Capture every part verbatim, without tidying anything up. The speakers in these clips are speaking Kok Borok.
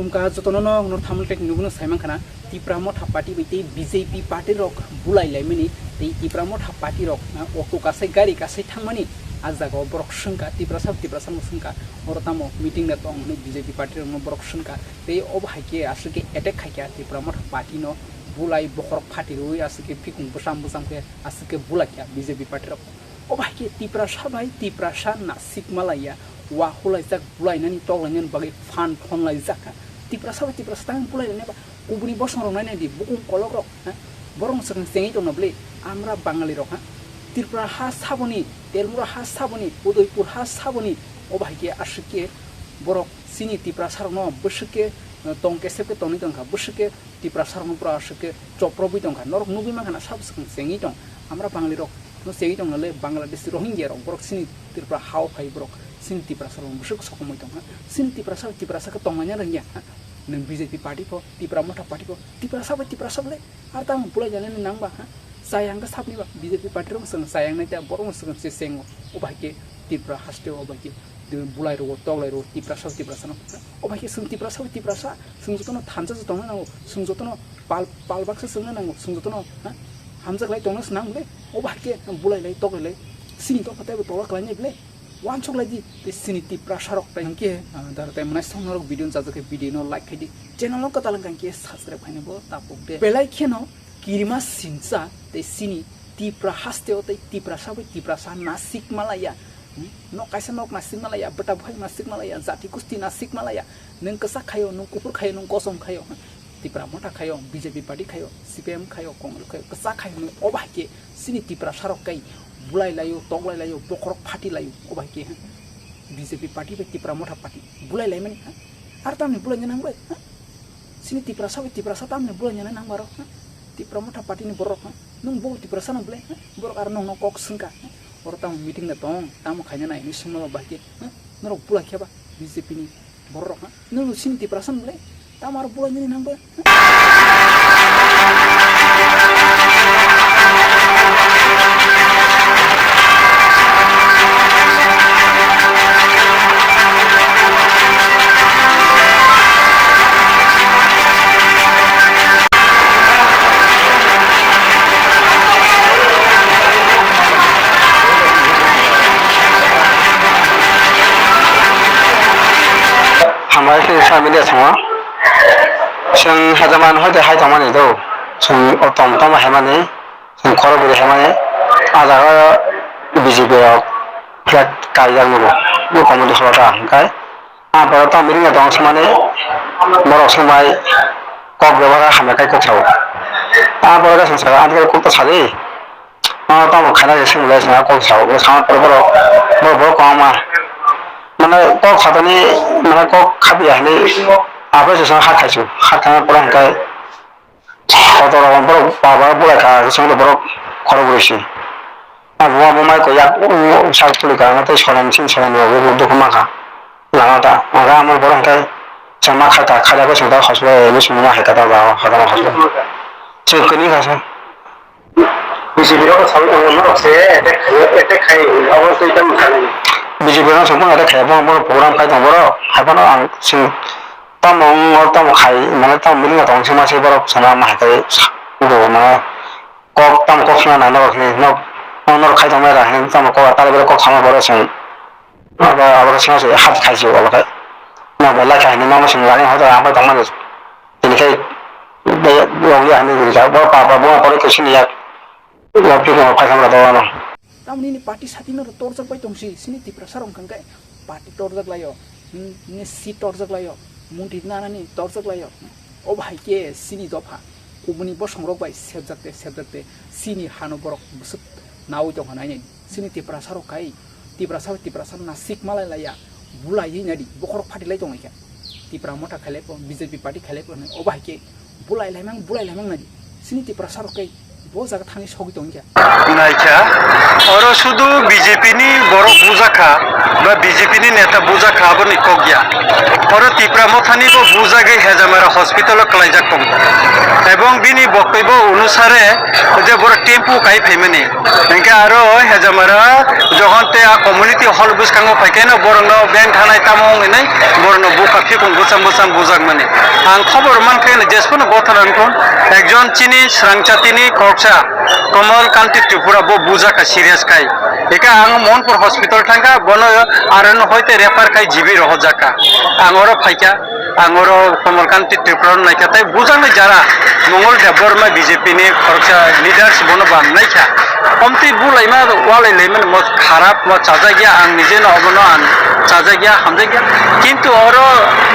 Wngkha jotono no, no thamle tek nugno saiman khana, Tipra Motha Party bai tei B J P party rok bulai laimani, tei Tipra Motha Party rok, ah, auto kasai, gari kasai thangmani, ah jaga o borok swngkha, Tiprasa, Tiprasa no swngkha, oro tamo meeting da tong hinwi B J P party rok no borok swngkha, tei obo hai khe aswk khe attack khaikha Tipra Motha Party no, bulai bokhorok phati rwui aswk khe phikung bwcham bwcham khe aswk khe bulai kha B J P party rok. Obo hai khe Tiprasa bai Tiprasa nasik malaiya, wa hulaijak bulainani toklainani bagwi phan phonlaijak kha. Tiprasa bai Tiprasa tang bulainani ba kubuni bosong rok nainai di, bukung kolok rok, ha? Borok no swkang chengwi tongna bwle, amra Bangali rok, ha? Tripura ha saboni, Telmura ha saboni, Udaipur ha saboni, obo hai khe aswk khe borok chini Tiprasa rok no bwswk khe, eh, tong kesep khe tonwi tongkha, bwswk khe Tiprasa rok no pura aswk khe choprobwi tongkha. Norok nugwi mankha na sabo swkang chengwi tong. Amra Bangali rok no chengwi tong nale Bangladeshi Rohingya rok borok chini Tripura hao phai borok chini Tiprasa rok bwswk sokomoi tongkha. Chini Tiprasa, Tiprasa khe tongmani rwngya, ha? Nwng B J P party pho, Tipra Motha party pho, Tiprasa bai Tiprasa bwle ar tamo bulai janani nang ba, ha? Chayang khe sabni ba B J P party rok swkang chayang nai ta borok no swkang se chengo. Obo hai khe Tripura haste o bai khe bulai rwo, toklai rwo, Tiprasa, Tiprasa no. Obo hai khe chwng Tiprasa bai Tiprasa, chwng jotono thansa se tongna nango, chwng jotono pal, pal baksa chwngna nango, chwng jotono, ha, hamjak lai tongna se nang bwle. Obo hai khe bulai lai, toklai lai, chini tongkha teibo tola kwlai nai bwle. Wansuk lai di, tei chini Tiprasa rok tai hwnkhe, ah, dara tai mwnai song norok video no chajak khe video no like khai di, channel no kwtal wngkha hwnkhe subscribe khaina bo tapuk de. Belai kheno kirima sinsa tei chini Tipra haste o tei Tiprasa bai Tiprasa nasik malaiya. Hmm? Nok kaisa nok nasik malaiya, bwta buhai nasik malaiya, jati kusti nasik malaiya. Nwng kwchak khaio, nwng kuphur khaio, nwng kosom khaio. Hmm? Tipra Motha khaio, B J P party khaio, C P M khaio, Congress khaio, kwchak khaio, nwng obo hai khe chini Tiprasa rok kai bulai laio, toklai laio, bokhorok phati laio, obo hai khe, hmm? B J P party bai Tipra Motha party bulai laimani, hmm? Ar tamni bulai nang bai, hmm? Chini Tiprasa bai Tiprasa tamni bulai nani nang baro, ha? Tipra Motha party ni borok, ha? Nwng bo Tiprasa no bwle, ha? Borok aro nwng no kok swngkha, ha? Oro tamo meeting da tong, tamo khaina nai hinwi swngma ba bahai khe, ha? Norok bulai khe ba B J P ni borok rok, ha? Nwng chini Tiprasa no bwle, tamo aro bulai nani nang ba, ha? Hambai khe sa media songo. Chwng hajama no hoite hai tongmani do. Chwng o tong tongma haimani. Chwng khorok bwrwi haimani. Ah jaga o B J P rok flag kaijak nugo. Bo committee holo ta hwnkhe. Ah borok tamo meeting tong swmani. Borok swngbai kok bebak hamya kai kok sao. Ah borok swng saka ah kok ta sadi. Ah tamo khaina se swngbai swngbai kok sao. Bo sama borok borok borok kwbangma. Mane kok satani mane kok khabiya hinwi abo se ha khaisu. Ha khana pore hwnkhe kotor rok borok baba bulai kha, chwngno borok khorok bwrwi se. Abo abo mai ko yak sak tuli kha, tei solen sin solen rok bo dukhu mankha. Lama ta aga amo borok hwnkhe chwngma kha ta kha ta khe chwngno hospital ebo chwngno ma hai kha ta hospital. Chwng kwnwi kha sa. B J P rok sawi tongo, norok se attack khaio, attack khai, abo twi tamo khainani. B J P rok sawi tongo, attack khai, bono, bono program khai tongo, borok, hai phano ang sing, tamo wng, tamo khai, mane tamo meeting tong, sima se borok sana ma hai kai, bo mane kok, tamo kok suna na norok hinwi, nok, nok norok khai tongmani ra hinwi, tamo kok, tare bere kok sama borok sing. Abo, abo khe sima se hat khai se abo khe. Nok bai lai khai hinwi, mama sing lani hoda, ang bai tongmani. Tini khai, be, wng ya hinwi, bo pa, pa, bo, pa, pa, sini yak. Tamni ni party sati no torjak bai tong si, sini Tiprasa rok hwnkhe party torjak laio, hmm, ni seat torjak laio, muntri nanani torjak laio. Obo hai khe sini dopha kubuni bosong rok bai sepjak te, sepjak te, sini hano borok bwswk nawi tongkha nainani. Sini Tiprasa rok kai, Tiprasa bai Tiprasa nasik malai laiya, bulai nadi, bokhorok phati lai tongwi khe. Tipra Motha khailai pho, B J P party khailai pho hinwi obo hai khe bulai laimang, bulai laimang nadi. Sini Tiprasa rok kai bo jaga thangwi sogwi tongwi kha. Naikha, oro sudu B J P ni borok bujakha, ba B J P ni neta bujakha, aboni kok ya. Oro Tipra Motha ni bo bujagwi Hejamara hospital o kwlaijak tongo. Ebong bini boktobyo onusare je borok tempo kai phaimani. Hingke aro Hejamara johon te Community hall bwskango phaikhe no borokno beng thanai tamo wngwi nai borokno buka phikung bwcham bwcham bujakmani. Ang khobor mankhe no jesphano gothana wngkon ekjon chini swrang chatini khoroksa Komal Kanti Tripura bo bujaka serious khai. Eka ang Mohanpur hospital thangkha, bono R N hoite refer khai G B rohorjakha. Ang oro phaikha. Ang oro Komal Kanti Tripura no naikha, tei bujangni jara Mongol Debbarma B J P ni khoroksa leaders bono bam naikha. Omtwi bulaima walai laimani mo kharap, mo chajakya, ang nije no obono ang chajakya, hamjakya. Kintu oro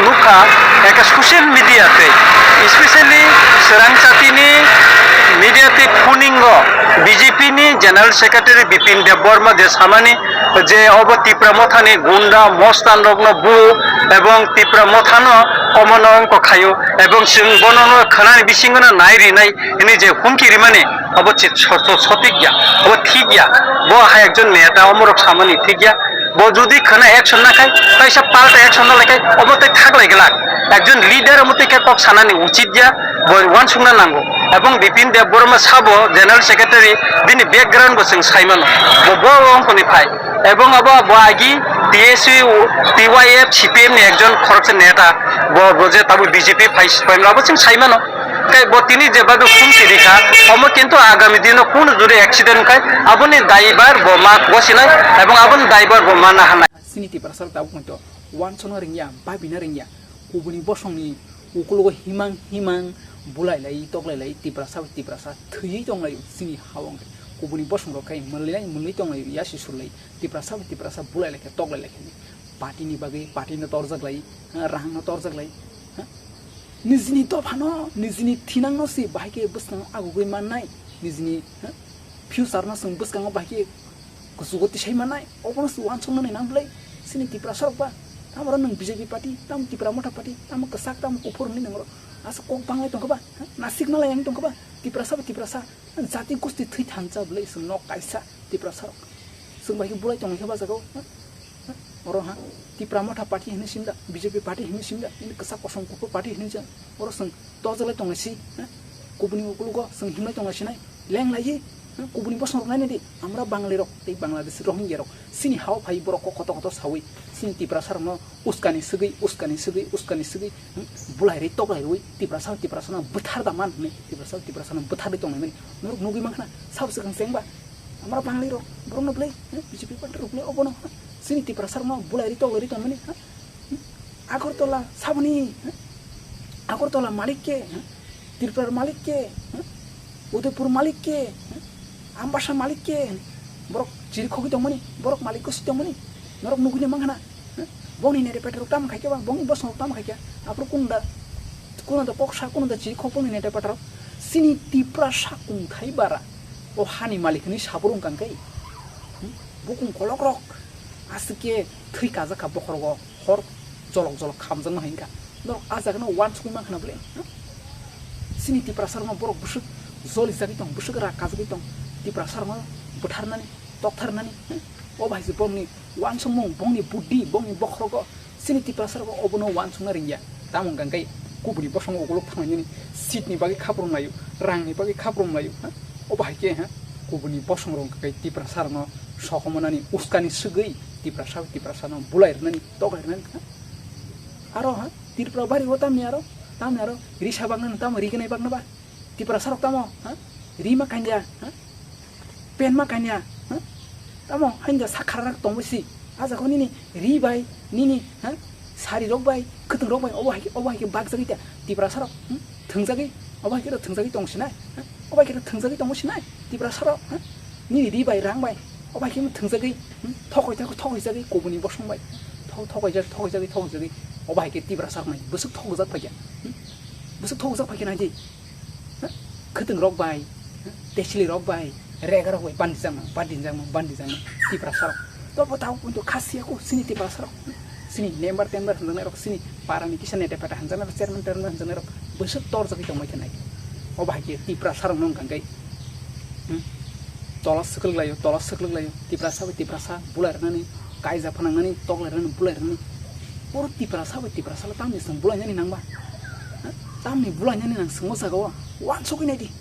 nukha eka social media tei, especially swrang chatini media tei phuningo B J P ni General Secretary Bipin Debbarma je samani je obo Tipra Mothani gunda mostan rokno bu ebong Tipra Mothano omono wngkok khaio ebong chwng bono no khwnani bisingo no nai rinai hwnwi je humki rimani obo chik so-, so-, sotik ya, obo thik ya. Bo hai ekjon neta omorok samani thik ya. Bo jodi khwna action na khai, kaisa palta action na lai khai, obo tei thak lai glak. Ekjon leader omo tei khe kok sanani uchit ya, bo uansukna nango. Ebong Bipin Debbarma sabo General Secretary, bini background bo chwng sai mano. Bo, bo wngkoni phai. Ebong abo bo agi T S U, T Y F, C P M ni ekjon khoroksa neta. Bo, bo je tabuk B J P phai, phai mano, abo chwng sai mano. Tei bo tini je badu khum tiri kha, omo kintu agami dino kunu juri accident khai, aboni daibar bo ma gosinai, ebong aboni daibar bo ma naharnai. Chini Tiprasa rok tabuk hwnto uansukna ringya, babina ringya, kubuni bosongni ukulogo himang himang bulai lai, toklai lai, Tiprasa bai Tiprasa thwiwi tonglaio chini ha-o hwnkhe. Kubuni bosong rok khai mwlwi lai, mwlwi tonglaio, yasi surlai, Tiprasa bai Tiprasa bulai lai khe, toklai lai khe. Party ni bagwi, party no torjak lai, rang no torjak lai. Ha? Nijini dophano, nijini thinangno se bahai khe bwskango agugwi mannai, nijini, ha? Future no chwng bwskango bahai khe kuchugo tisai mannai, obono se uansuknani nang bwlai, chini Tiprasa rok ba, tamo rok nwng B J P party, tamo Tipra Motha party, tamo kwchak, tamo kuphur hwnwi nang rok asa kok banglai tongkha ba, ha? Nasikna lai ang tongkha ba, Tiprasa ba Tiprasa, jati gosti thwi thansa bwlai chwng nok kaisa Tiprasa rok, chwng bai khe bulai tongwi khe ba jagao, ha? Oro ha, Tipra Motha party hinwi simda, B J P party hinwi simda, nini kwchak kosom kuphur party hinwi ja. Oro chwng tojelai tongnai si, ha? Kubuni ukulugo chwng himlai tongnai sinai, lenglai hi, ha? Kubuni bosong rok nainai di, amra Bangali rok tei Bangladesh Rohingya rok, chini hao phai borok kok koto koto sawi, chini Tiprasa rokno uskani swgwi, uskani swgwi, uskani swgwi, hmm? Bulai rwi toklai rwi, Tiprasa, Tiprasa no bwthar da man hwnwi, Tiprasa, Tiprasa no bwthar rwi tongnai mani, norok nugwi mankha na, sabo swkang chengba, Amra Bangali rok, borok no bwlai, eh, B J P party rok bwlai, obono, eh, chini Tiprasa rok no bwlai ri toklai ri tongmani, eh, hmm? Agartala saboni, eh, Agartala malik ke, eh, Tripura malik ke, eh, Udaipur malik ke, eh, Ambasa malik ke, borok chiri khogwi tongmani, borok malik gosi tongmani, norok nugwi mankha na, eh, bongni nere petrol tam khai khe ba, bongni bosong tam khai khe, aphuru kunda, kunda kok sa, kunda chiri khok bongni nere petrol, chini Tiprasa kung khai bara. O hani malik hinwi sabrung kang khe, hmm? Bukung kolok rok aswk khe thwi kajak kha bokhorogo, hor jolok jolok khamjakma hinkha. Norok ah jagano uansukwi mankha na bwle, hmm? Chini Tiprasa rokno borok bwswk joli jagwi tong, bwswk rak kajagwi tong, Tiprasa rokno bwtharnani, toktharnani, hmm? O bai se borokni uansukmung, bongni buddhi, bongni bokhorogo, chini Tiprasa rok obono uansukna ringya. Tamo hwnkha khe kubuni bosongo ukuluk thanglainani seat ni bagwi khaprum laio, rang ni bagwi khaprum laio, ha? Obo hai khe, ha? Kubuni bosong rok hwnkha khe Tiprasa rokno sokomornani uskani swgwi Tiprasa bai Tiprasa no bulai rwnani, toklai rwnani, ha? Aro, ha? Tripura bari o tamni aro, tamni aro risa baknani, tamo rignai bakna ba? Tiprasa rok tamo, ha? Rima kanya, ha? Pen ma kanya, ha? Tamo haino sakha rak tongwi si. Ah jaga nini ri bai, nini, ha? Sari rok bai, khwtwng rok bai, obo hai khe, obo hai khe bakjagwi ta Tiprasa rok, hmm? Thwngjagwi, obo hai khe thwngjagwi tong sinai, ha? Obo hai khe thwngjagwi tong sinai Tiprasa rok, ha? Nini ri bai, rang bai, obo hai khe thwngjagwi, hmm? Thokoi thokoi thokoi jagwi kubuni bosong bai. Thok-, thokoi jag-, thokoi jagwi, thokoi jagwi, obo hai khe Tiprasa rok nai bwswk thokjak phaikha, hmm? Bwswk thokjak phaikha nai di. Ha? Khwtwng rok bai, ha? Tesli rok bai, rega rok bai, bandi jakma, bandi jakma, bandi jakma, Tiprasa rok. To bo tao punto khasiya ko, chini Tiprasa rok. Chini member tember hwnjaknai rok, chini para ni kisa neta peta hwnjaknai rok, chairman terman hwnjaknai rok, bwswk tor jagwi tongbai khe nai. Obo hai khe Tiprasa rok no wngkha khe, hmm? Tola swkwlwk laio, tola swkwlwk laio, Tiprasa bai Tiprasa bulai rwnani, kaijak phanangnani, toklai rwnani, bulai rwnani. Oro Tiprasa bai Tiprasa le tamni chwng bulainani nangba? Ha? Tamni bulainani nang chwngno jaga o? Uansugwi nai di.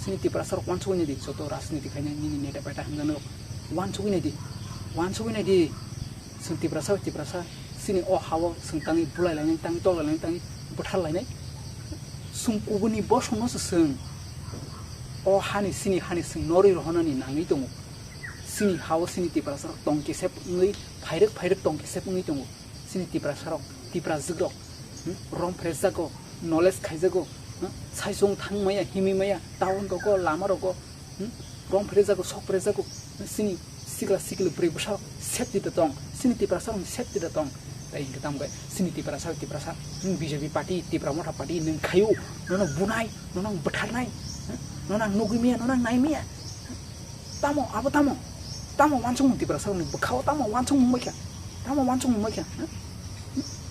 Chini Tiprasa rok uansugwi nai di, joto rajniti khainai nini neta peta hwnjaknai rok uansugwi nai di. Wansugwi naidi, chwng Tiprasa bai Tiprasa, chini o hao chwng tangwi bulai lainai, tangwi toklai lainai, tangwi bwthar lainai. Chwng kubuni bosongno se chwng o hani, chini hani chwng norwi rohonani nangwi tongo. Chini hao chini Tiprasarok tong kesep wngwi, phairwk phairwk tong kesep wngwi tongo. Chini Tiprasarok, Tiprajwkrok, hmm, rom phrejago, knowledge khaijago, hmm, saichung thang maya, himwi maya, town rogo, lama rogo, hmm, rom phrejago, sok phrejago, hmm, chini sikla sikli bwrwi bwsarok safety da tong, chini Tiprasarokni safety da tong. Tai hwnkhe tamo khe chini Tiprasa, Tiprasa, hmm, B J P party, Tipra Motha party nwng khaio, nono bunai, nono bwtharnai, hmm, nono nugwi maya, nono nai maya. Tamo, abo tamo? Tamo wansukmung Tiprasarokni bwkhao tamo wansukmung maikha? Tamo wansukmung maikha? Ha?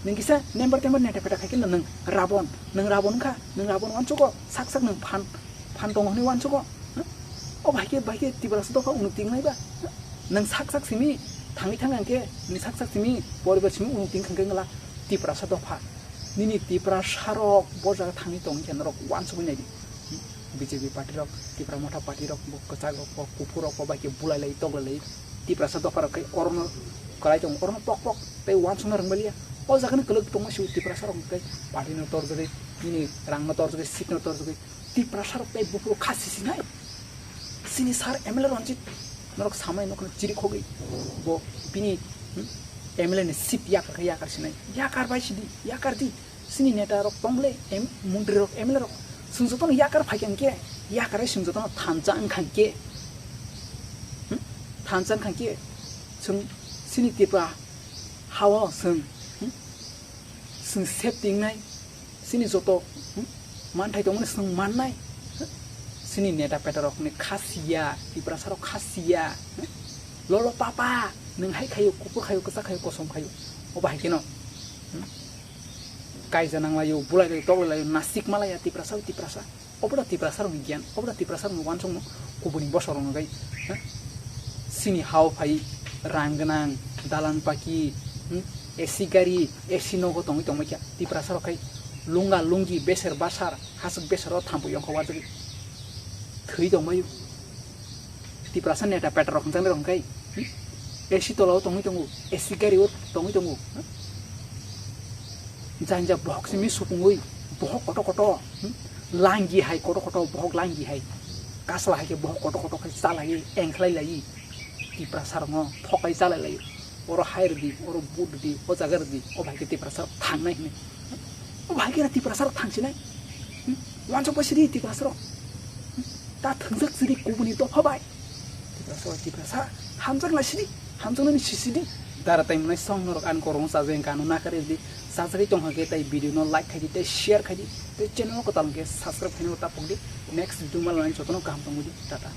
Nini kisa nembar tembar neta peta khaikhe nwng Rabon, nwng Rabon wngkha, nwng Rabon wansugo, sak sak nwng phan, phan tongo hwnwi wansugo. Ha? O bahai khe, bahai khe Tiprasa dopha unukti wngnai ba? Ha? Nwng sak sak simi thangwi thang khe, nwng sak sak simi poribar simi unukti wngkha khe wngla Tiprasa dopha. Nini Tiprasarok bo jaga thangwi tongkhe norok wansugwi naidi. B J P party rok, Tipra Motha party rok, bo kwchak rok, bo kuphur rok, bo bai khe bulai lai, toklai lai. Tiprasa dopha rok khe orono kwlai tongo, orono pok pok tei wansukna rwngbalia. O jaga ni kwlwk tongma si Tiprasa rok khe party no torjagwi, nini rang no torjagwi, seat no torjagwi. Tiprasa rok tei buphuru kha sisinai. Sini sir M L A Ranjit norok samai nokno chiri khogwi bo bini, hmm, M L A ni seat yakar khe yakar sinai. Yakar bai sidi, yakar di. Sini neta rok tong le, em, montri rok, M L A rok. Chwng jotono yakar phai kha hwnkhe, yakar ai chwng jotono thansa wngkha hwnkhe. Hmm? Thansa wngkha hwnkhe, chwng sini Tipra hao chwng, hmm? Chwng safety wngnai, sini joto, hmm? Manthai tongmani chwng mannai. Sini neta peta rokni kha siya, Tiprasa rok kha siya. Hmm? Lolo papa, nwng hai khayo, kuphur khayo, kwchak khayo, kosom khayo. Obo hai kheno. Hmm? Kaija nanglaio, bulai laio, toklai laio, nasik malaya Tiprasa, Tiprasa. Obo da Tiprasa rokni giyan, obo da Tiprasa rokni wansukmung kubuni bosong rokno gai. Ha? Sini hao phai rang gwnang, dalan paki, hmm? A C gari, A C nogo tongwi tongbai kha. Tiprasa rok khai lunga lungi beser basar, hasuk besero thampui yongkha wajagwi thwi tongbaio. Tiprasa neta peta rok hwnjaknai rok hwnkhe, hmm? A C tola o tongwi tongo, A C gari o tongwi tongo, hmm? Janja bohok simi supungwi, bohok koto koto, hmm? Langi hai koto koto, bohok langi hai. Kasla hai khe bohok koto koto khai chalai, engkhlai lai. Tiprasa rokno thokai chalai lai. Oro hai rwdi, oro but rwdi, o jaga rwdi, o bai khe Tiprasa rok thangnai hwnwi. O bai khe Tiprasa rok thangsinai. Hmm? Wansuk bai sidi Tiprasa rok. Hmm? Ta thwngjak sidi kubuni dopha bai. Tiprasa bai Tiprasa hamjak lai sidi. Hamjaknani sisidi. Dara tai mwnai song norok ani korong chajai hwnkha ano nakharidi. Chajagwi tongkha khe tai video no like khaidi, tei share khaidi, tei channel no kwtal hwnkhe subscribe khaina ta pokdi. Next video malani jotono kaham tongmudi. Tata.